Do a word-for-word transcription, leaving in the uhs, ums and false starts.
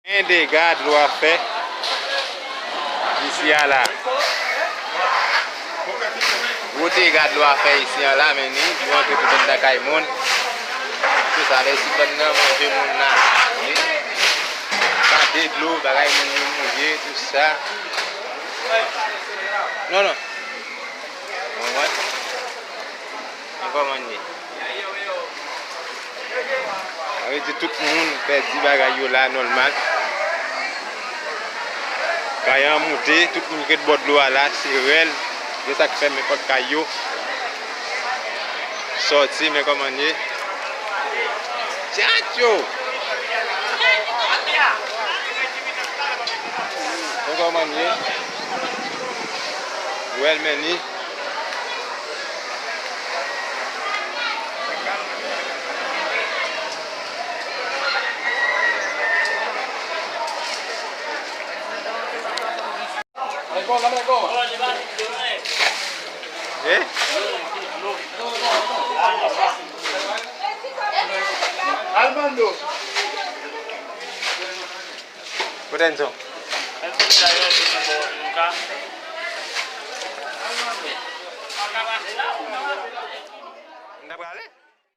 Men dega dlo a fè isi a la. Gwo dega dlo a fè isi a la, men ni dlo antre tout anndan kay moun. Tout sa, lè siklòn nan manje moun la. Wi. Gade dlo, bagay moun yo mouye, tout sa. Non, non. Mwen, mwen. An kòman ye? Sa vle di tout moun pèdi bagay yo la nòmal. Kay an moute, tout moun ki ret bò dlo a la, se rèl. Gen sa k fèmen pòt kay yo. Sòti, men kòman ye? Tchatcho! Men kòman ye? Well, men ni. Eh? Armando. Kote n son? N ta prale?